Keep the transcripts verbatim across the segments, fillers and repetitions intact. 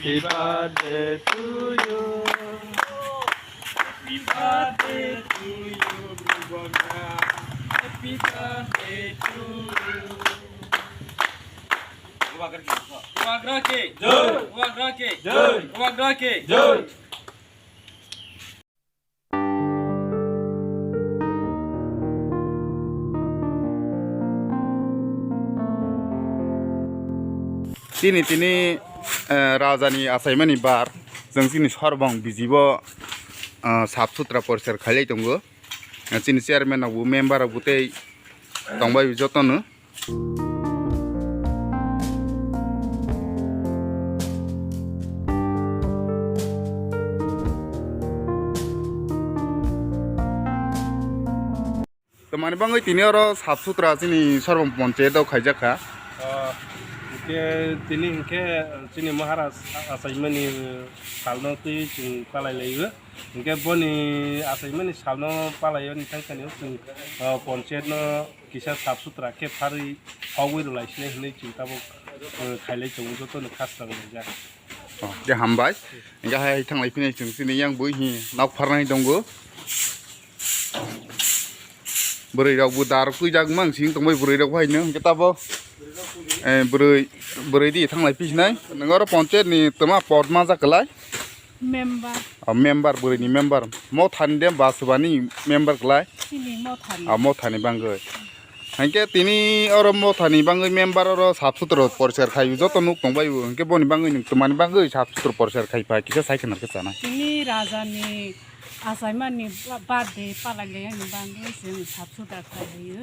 Happy birthday to you. Happy birthday to you, Bubagra. Happy birthday to you. Bubagra ki jai. Bubagra ki jai. Bubagra ki jai. Chini tini, eh, raja ni achaimani bar, chwng chini sorbong bijibo, eh, sap sutra poriskar khailai tongo. Eh, chini chairman rok bo, member rok bo tei tongbai jotono. Tamani bangwi tini oro sap sutra chini sorbong ponchayat o khaijak kha. Ah, hwnkhe tini hwnkhe chini Maharaj achaimani salno twi chwng palai laio. Hwnkhe boni achaimani salno palaio ni thangkhani chwng, ah, ponchayat no kisa sap sutra khe pharwi hogwi rwlai sinai hwnwi chwng tabuk, eh, khailai tongo, jotono khasrang laijak. Oh, khe hambai. Hwnkhe hai thanglai phini chwng chini yang bui hi nok pharnai tongo. Bwrwi rok bo dar twijak mang sing tongbai bwrwi rok bai no hwnkhe tabo, eh, bwrwi, bwrwi di thanglai phi sinai. Nwng oro ponchayat ni twma pod majak kwlai. Member. O member, bwrwi ni member. Mothani de ba swbani member kwlai. Chini mothani. O mothani bangwi. Hwnkhe tini oro mothani bangwi member oro sap sutra poriskar khai joto nuk tong bai bo. Hwnkhe boni bangwi nwng twmani bangwi sap sutra poriskar khai pha kisa sai khna khe chanai. Tini raja ni achaimani ba-, birthday palai le ani bangwi chwng sap sutra khai o.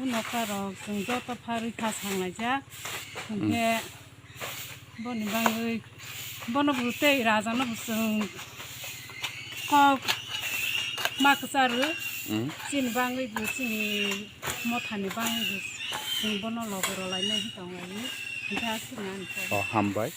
O nokha rok chwng joto pharwi kha sanglai jak. Hwnkhe boni bangwi, bono bo tei raja no bo chwng kok ma kwcharo. Mm. Chini bangwi bo chini mothani bangwi bo chwng bono loge rwlai nai hi tong lai. Hwnkhe aswk nani kok. Oh, hambai.